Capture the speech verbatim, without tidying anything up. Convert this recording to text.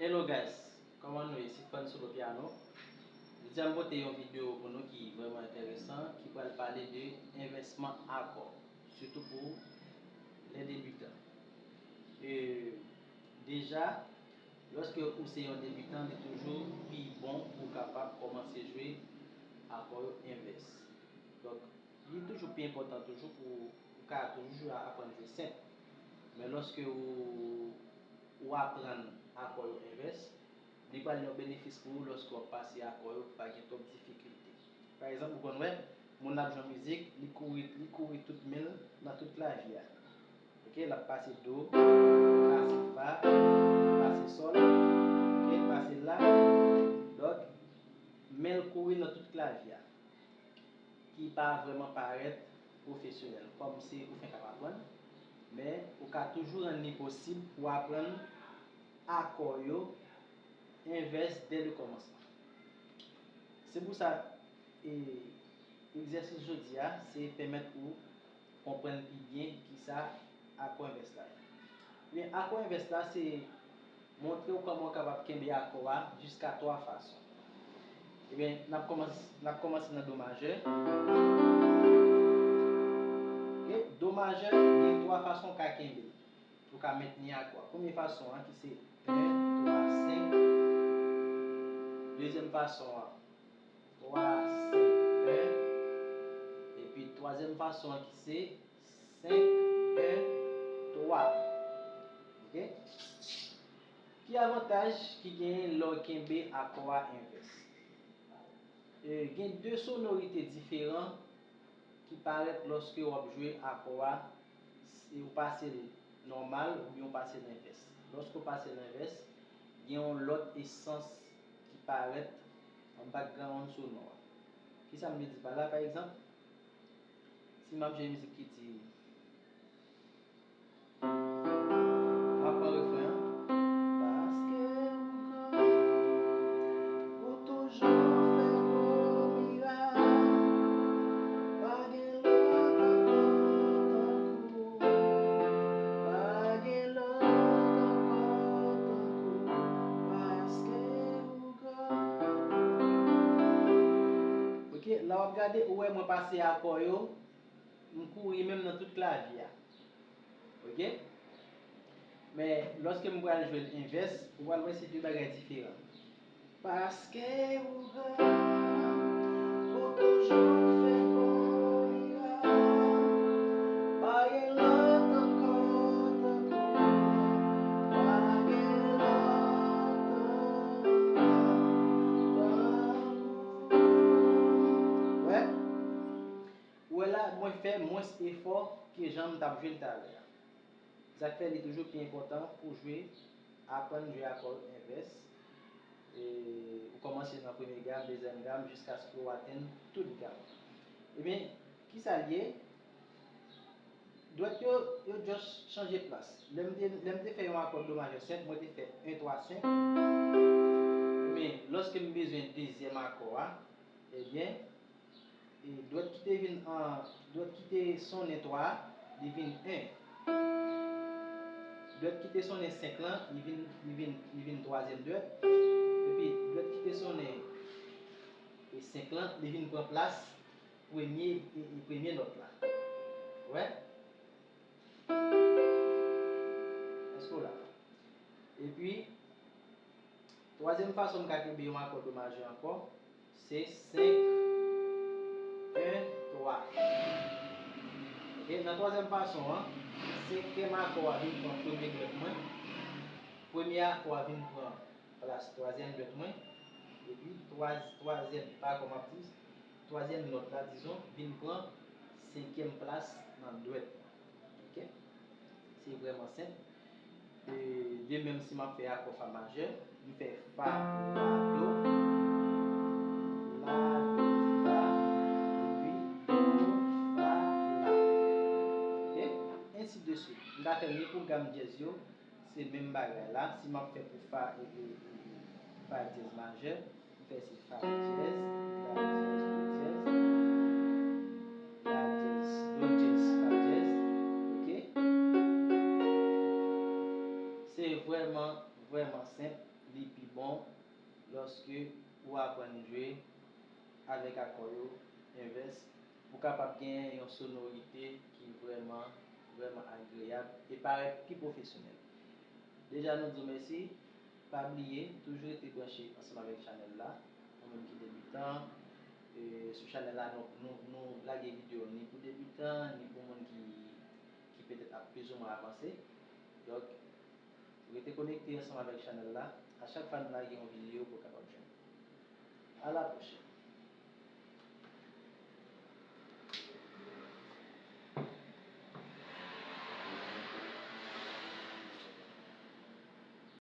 Hello guys, kòman nou ye? Se Fran Solo Piano. Jodi a m pote yon videyo pou nou ki vrèman enteresan, ki pral pale de envèsman akò, sitou pou lè debitan. E, deja, lòske ou se yon debitan, li toujou pi bon pou w kapab kòmanse jwe akò yo envès. Donk, li toujou pi enpòtan toujou pou ou ka toujou aprann jwe senp. Men lòske ou, ou aprann akò yo envès, li pral yon benefis pou ou lòske w ap pase akò yo, pa gen twòp difikilte. Pa egzanp, ou konn wè, moun ap jwe mizik, li kouri, li kouri tout men l nan tout klavye a. Ok, l ap pase do, pase fa, pase sòl, ok, pase la. Donk, men l kouri nan tout klavye a, ki pa vrèman parèt pwofesyonèl, kòm se ou fenk ap aprann, men ou ka toujou rann li posib pou aprann akò yo envès dè le kòmansman. Se pou sa, e, egzèsis jodi a, se pèmèt ou konprann pi byen kisa akò envès la ye. Ebyen, akò envès la, se montre w kòman w kapab kenbe akò a jiska twa fason. Ebyen, n ap kòmanse, n ap kòmanse nan do majè. Ok, do majè, gen twa fason w ka kenbe l. Ou ka mentni akò a. Premye fason an ki se en, twa, senk. Dezyèm fason an, twa, senk, en. Epi twazyèm fason an ki se senk, en, twa. Ok? Ki avantaj ki genyen lè w kenbe akò a envès? E, gen de sonorite diferan ki parèt lòske w ap jwe akò a, si w pase l nòmal oubyen w pase l envès. Lòske w pase l envès, gen yon lòt esans ki parèt an background sonò a. Kisa m vle di pa la? Pa egzanp, si m ap jwe mizik ki di, m ap pran refren an. Paske ou gran, ou toujou fè gwo mirak. Pa gen lòt ankò tankou ou. Pa gen lòt ankò tankou ou. Paske ou gran. Ok, la w ap gade, ou wè mwen pase akò yo, m kouri menm nan tout klavye a. Ok? Men, lòske m pral jwe l envès, ou pral wè se de bagay diferan. Paske ou gran, ou toujou fè gwo mirak. Pa gen lòt ankò tankou ou. Pa gen lòt ankò tankou ou. Wè? Ou wè la, mwen fè mwens efò ke jan m t ap jwe l talè a. Sa k fè li toujou pi enpòtan pou jwe, aprann jwe akò envès. E, ou kòmanse nan premye gam, dezyèm gam, jiskaske w atenn tout gam. Ebyen, kisa l ye? Dwèt yo, yo just chanje plas. Lè m te, lè m te fè yon akò do majè senp, mwen te fè en twa senk. Men, lòske m bezwen dezyèm akò a, ebyen, e dwèt ki te vin an, dwèt ki te sonnen twa a, li vin en. Dwèt ki te sonnen senk lan, li vin, li vin, li vin twazyèm dwèt. Epi, dwèt ki te sonnen e senk lan, li vin pran plas premye, e, e premye nòt la. Wè? Èske w la? Epi, twazyèm fason m ka kenbe yon akò do majè ankò, se senk, en, twa. Ok, nan twazyèm fason an, senkyèm akò a vin pran premye dwèt mwen. Premye akò a vin pran plas twazyèm dwèt mwen. Epi, twa, twazyèm, pa kòman ap di, twazyèm nòt la, dizon, vin pran senkyèm plas nan dwèt mwen. Ok? Se vrèman senp. E, de menm si m ap fè akò fa majè, m fè fa, la, do, la, do, fa, epi do, fa, la. Ok? Ensi de swit. M ka fè l ni pou gam djèz yo, se menm bagay la. Si m ap fè pou fa, e, e, e, fa djèz majè, m fè se fa djèz, la djèz, do djèz, la djèz, do djèz, fa djèz, ok? Se vrèman, vrèman senp. Li pi bon lòske ou aprann jwe avèk akò yo envès, ou kapab genyen yon sonorite ki vrèman, vrèman agreyab e parèt pi pwofesyonèl. Deja nou di w mèsi, pa bliye, toujou rete branche ansanm avèk chanèl la. Ou menm ki debitan, e, sou chanèl la, nou, nou, nou lage videyo ni pou debitan, ni pou moun ki, ki petèt ap plizoumwen avanse. Donk, rete konekte ansanm avèk chanèl la. A chak fwa nou lage yon videyo, pou w kapab jwenn. A la pwochèn.